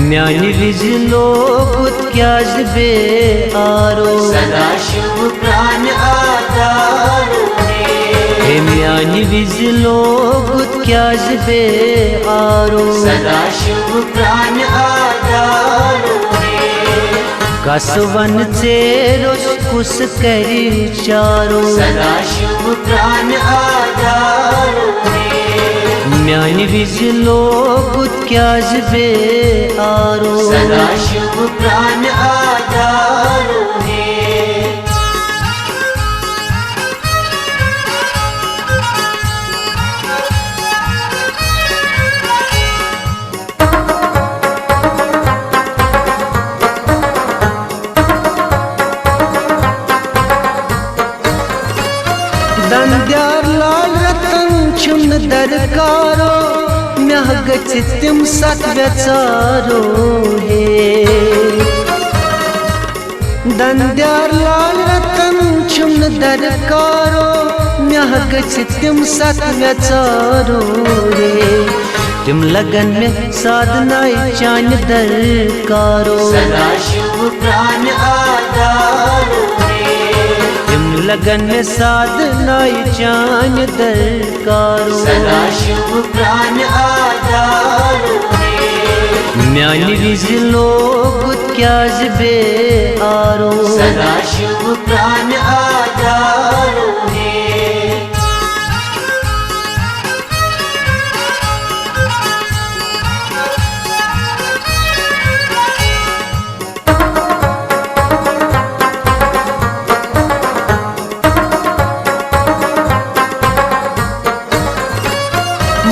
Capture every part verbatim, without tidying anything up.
میانہِ وِزِ لوگُت کیازِ بے آرو؟ سدا شِو پرانہِ آدارو ہے۔ ہے میانہِ وِزِ لوگُت کیازِ بے آرو؟ سدا شِو پرانہِ آدارو ہے۔ کس ون ژیرس کُس کرِ چارو؟ سدا شِو پرانہِ آدارو ہے۔ میانہِ وِزِ لوگُت کیازِ بے آرو؟ سدا شِو پرانہِ آدارو ہے۔ دندیار لال رتن چھُم نہٕ درکارو، مےٚ گٔژھِ تِم ستھ ویژارو ہے۔ دندیار لال رتن چھُم نہٕ درکارو، مےٚ گٔژھِ تِم ستھ ویژارو ہے۔ تِم لگن مےٚ سادناے چانہِ درکارو۔ سدا شِو پرانہِ آدارو ہے۔ تِم لگن مےٚ سادناے چانہِ درکارو۔ سدا شِو پرانہِ آدارو ہے۔ میانہِ وِزِ لوگُت کیازِ بے آرو؟ سدا شِو پرانہِ آدارو ہے۔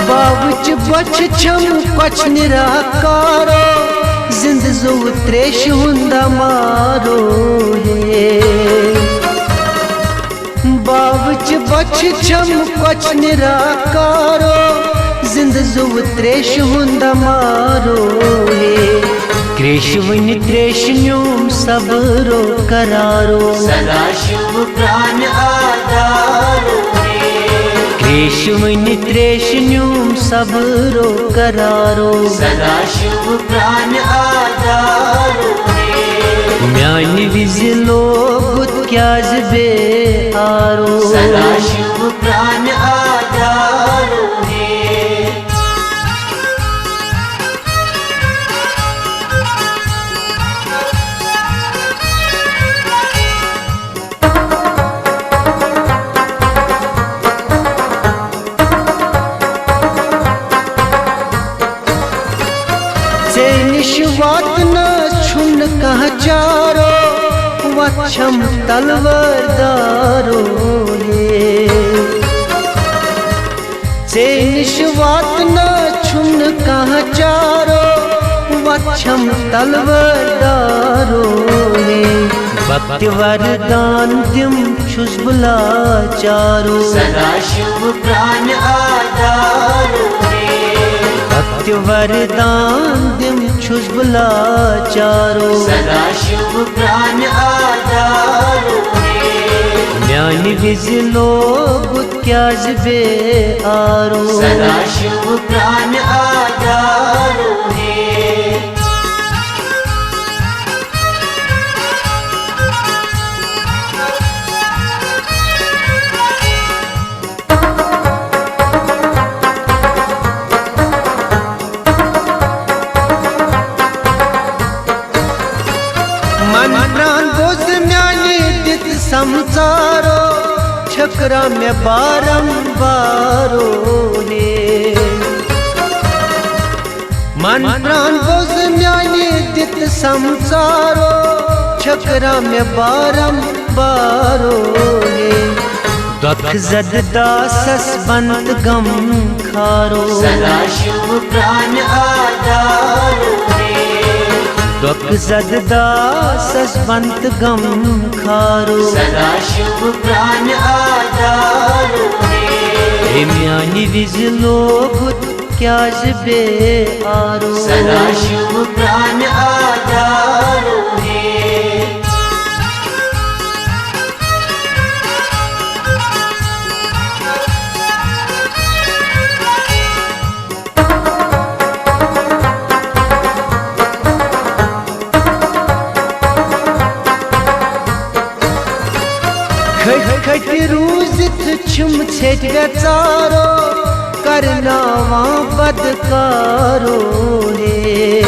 باوٕچ بۄچھِ چھَم کۄچھنہِ راکارو، زِندٕ زُوٕ تریشہِ ہُنٛد دمارو ہے۔ باوٕچ بۄچھِ چھَم کۄچھنہِ راکارو، زِندٕ زُوٕ تریشہِ ہُنٛد دمارو ہے۔ تریشہِ وٕنہِ تریشہِ نیوٗم صبرو قرارو۔ سدا شِو پرانہِ آدارو ہے۔ تریشہِ وٕنہِ تریشہِ نیوٗم صبرو قرارو۔ سدا شِو پرانہِ آدارو ہے۔ میانہِ وِزِ لوگُت کیازِ بے آرو؟ سدا شِو پرانہِ آدارو ہے۔ ژےٚ نِش واتنَس چھُنہٕ کانٛہہ چارو، وَتھ چھَم تَلوٲرۍ دارو ہے۔ ژےٚ نِش واتنَس چھُنہٕ کانٛہہ چارو، وَتھ چھَم تَلوٲرۍ دارو ہے۔ بَختہِ وَردان دِم چھُس بہٕ لاچارو۔ سدا شِو پرانہِ آدارو ہے۔ بَختہِ وَردان دِم چھُس بہٕ لاچارو۔ سدا شِو پرانہِ آدارو ہے۔ میانہِ وِزِ لوگُت کیازِ بے آرو؟ سدا شِو پرانہِ آدارو ہے۔ من پران بوز میانہِ دِتھ سمژارو، چھکرا مےٚ بارم بارو ہے۔ من پران بوز میانہِ دِتھ سمژارو، چھکرا مےٚ بارم بارو ہے۔ دۄکھ زد داسس بنت غم خارو۔ سدا شِو پرانہِ آدارو ہے۔ دۄکھ زد داسس بنت غم خارو۔ سدا شِو پرانہِ آدارو ہے۔ ہے میانہِ وِزِ لوگُت کیازِ بے آرو؟ سدا شِو پرانہِ آدارو ہے۔ کھٔٹۍ روٗزِتھ چھِم ژھیٚٹۍ وٮ۪ژارو کرناوان بدکارو ہے۔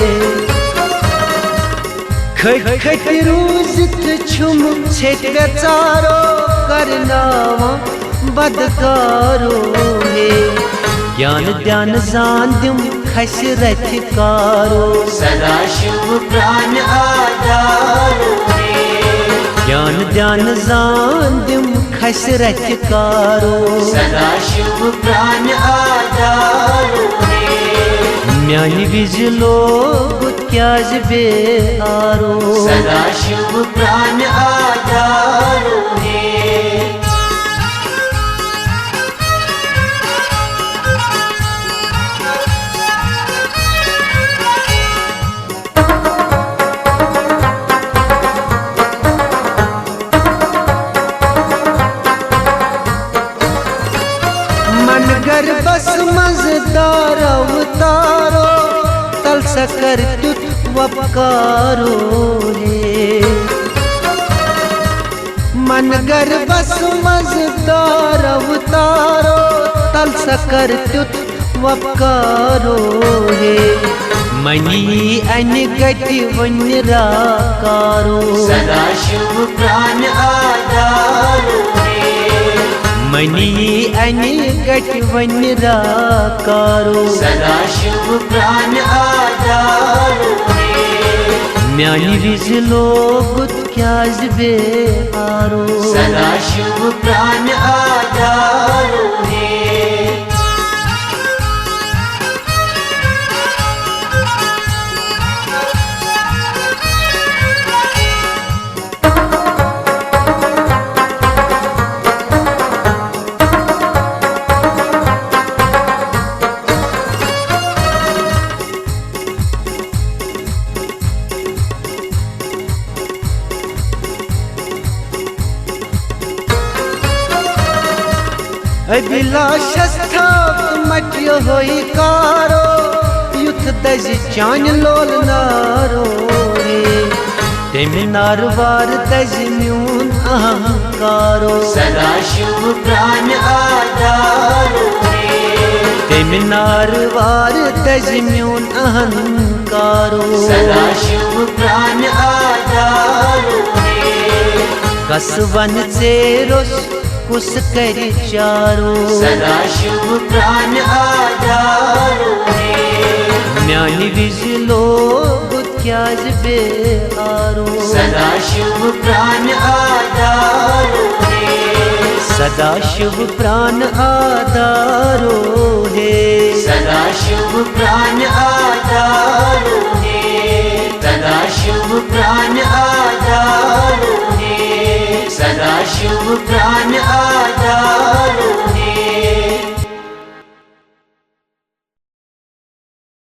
کھٔٹۍ کھٔٹۍ روٗزِتھ چھِم ژھیٚٹۍ وٮ۪ژارو کرناوان بدکارو ہے۔ گیان دیان زان دِم کھسہِ رتھِ کارو۔ سدا شِو پرٛانہِ آدارو ہے۔ گیان دیان زان دِم کھسہِ رتھِ کارو۔ سدا شِو پرٛانہِ آدارو ہے۔ میانہِ وِزِ لوگُت کیازِ بے آرو۔ سدا شِو پرٛانہِ آدارو ہے۔ من گربس منٛز دارو تارو، تل سکر تیُتھ وپکارو ہے۔ من گربس منٛز دارو تارو، تل سکر تیُتھ وپکارو ہے۔ منی انہِ گٹہِ وۄنۍ راکارو۔ سدا شِو پرٛانہِ آدارو ہے۔ منی انہِ گٹہِ وۄنۍ راکارو۔ سدا شِو پرٛانہِ آدارو ہے۔ میانہِ وِزِ لوگُت کیازِ بے آرو۔ سدا شِو پرٛانہِ آدارو ہے۔ ابلاشس تھاو مٹ یہوے کارو، یُتھ دزِ چانہِ لول نارو ہے۔ تمہِ نارٕ وار دزِ میون اہنکارو۔ سدا شِو پرٛانہِ آدارو ہے۔ تمہِ نارٕ وار دزِ میون اہنکارو۔ سدا شِو پرٛانہِ آدارو ہے۔ کس ونہٕ ژیروٚس کُس کرِ چارو۔ سدا شِو پرٛانہِ آدارو ہے۔ میانہِ وِزِ لوگُت کیازِ بے آرو۔ سدا شِو پرٛانہِ آدارو ہے۔ سدا شِو پرٛانہِ آدارو ہے۔ سدا شِو پرٛانہِ آدارو ہے۔ سدا شِو پرٛانہِ آدارو ہے۔ سدا شِو پرٛانہِ